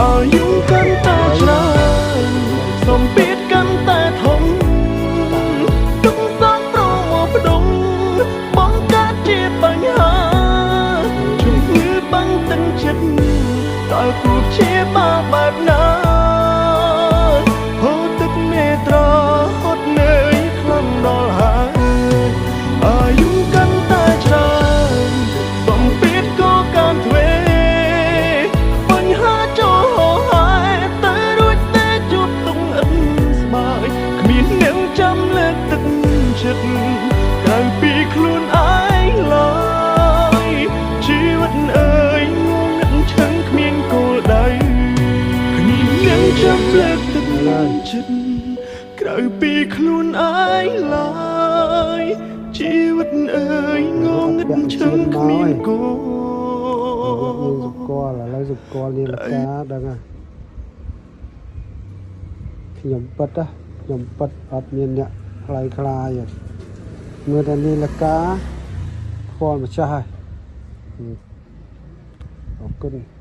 អាយុកាន់តែច្រើន សំពាធកាន់តែធំ ទុកសងប្រមកផ្ដុំ បង្កើតជាបញ្ហា ជំងឺបាញ់ទឹកចិត្ត តើគួរព្យាបាលបែបណា? ហូរទឹកនេត្រាហត់នឿយខ្លាំងដល់ហើយ អាយុកាន់តែច្រើន សំពាធក៏កើនទ្វេ បញ្ហាចូលហោហែទៅរួចទេ ជួបទុកឥតស្បាយ គ្មានអ្នកចាំលើកទឹកចិត្តក្រៅពីខ្លួនឯងឡើយ ជីវិតអើយងងឹតឈឹងគ្មានគោលដៅ គ្មានអ្នកចាំលើកទឹកចិត្តក្រៅពីខ្លួនឯងឡើយ ជីវិតអើយងងឹតឈឹងគ្មានគោ មានសម្គាល់ឥឡូវសម្គាល់នាឡិកាដឹងហើយខ្ញុំពិតណាខ្ញុំពិតអត់មានអ្នកខ្លាយខ្លាយទេមើលតែនាឡិកាខ្វល់ម្ចាស់ហើយអរគុណ។